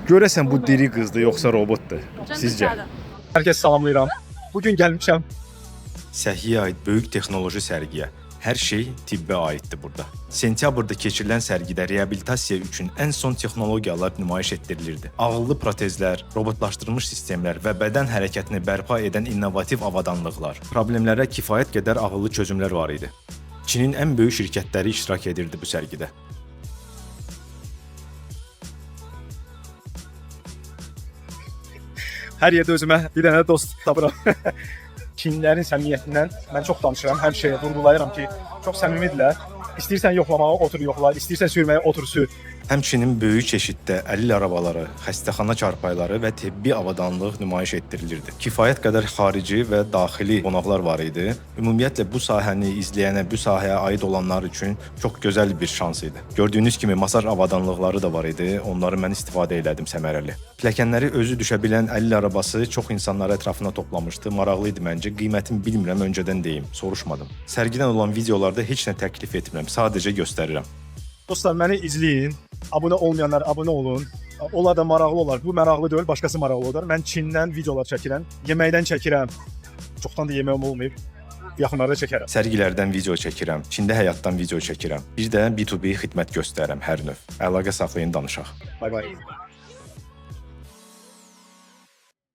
Görəsən bu diri qızdır yoxsa robotdur? Sizcə? Hər kəs salamlayıram. Bu gün gəlmişəm. Səhiyyə aid böyük texnoloji sərgiyə. Hər şey tibbə aiddir burada. Sentyabrda keçirilən sərgidə reabilitasiya üçün ən son texnologiyalar nümayiş etdirilirdi. Ağıllı protezlər, robotlaşdırılmış sistemlər və bədən hərəkətini bərpa edən innovativ avadanlıqlar. Problemlərə kifayət qədər ağıllı çözümlər var idi. Çinin ən böyük şirkətləri iştirak edirdi bu sərgidə. Hər yerdə özümə bir dənə dost tapıram. Çinlilərin səmimiyyətindən mən çox danışıram, həmişə vurğulayıram ki, çox səmimidirlər. İstəyirsən yoxlamağa otur yoxla, istəyirsən sürməyə otur sür. Həmçinin böyük çeşiddə əlil arabaları, xəstəxana çarpayıları və tibbi avadanlıq nümayiş etdirilirdi. Kifayət qədər xarici və daxili qonaqlar var idi. Ümumiyyətlə bu sahəni izləyənə, bu sahəyə aid olanlar üçün çox gözəl bir şans idi. Gördüyünüz kimi masaj avadanlıqları da var idi. Onları mən istifadə elədim səmərəli. Pilləkənləri özü düşə bilən əlil arabası çox insanları ətrafına toplamışdı. Maraqlı idi məncə. Qiymətini bilmirəm, öncədən deyim, soruşmadım. Sərgidən olan videolarda heç nə təklif etmirəm, sadəcə göstərirəm. Dostlar məni izləyin. Abunə olmayanlar abunə olun. Onlar da maraqlı olar. Bu maraqlı deyil, başqası maraqlı olar. Mən Çindən videolar çəkirəm, yeməkdən çəkirəm. Çoxdan da yeməyim olmayıb. Yaxınlarda çəkərəm. Sərgilərdən video çəkirəm, Çində həyatdan video çəkirəm. Bir də B2B xidmət göstərirəm hər növ. Əlaqə saxlayın, danışaq. Bay bay.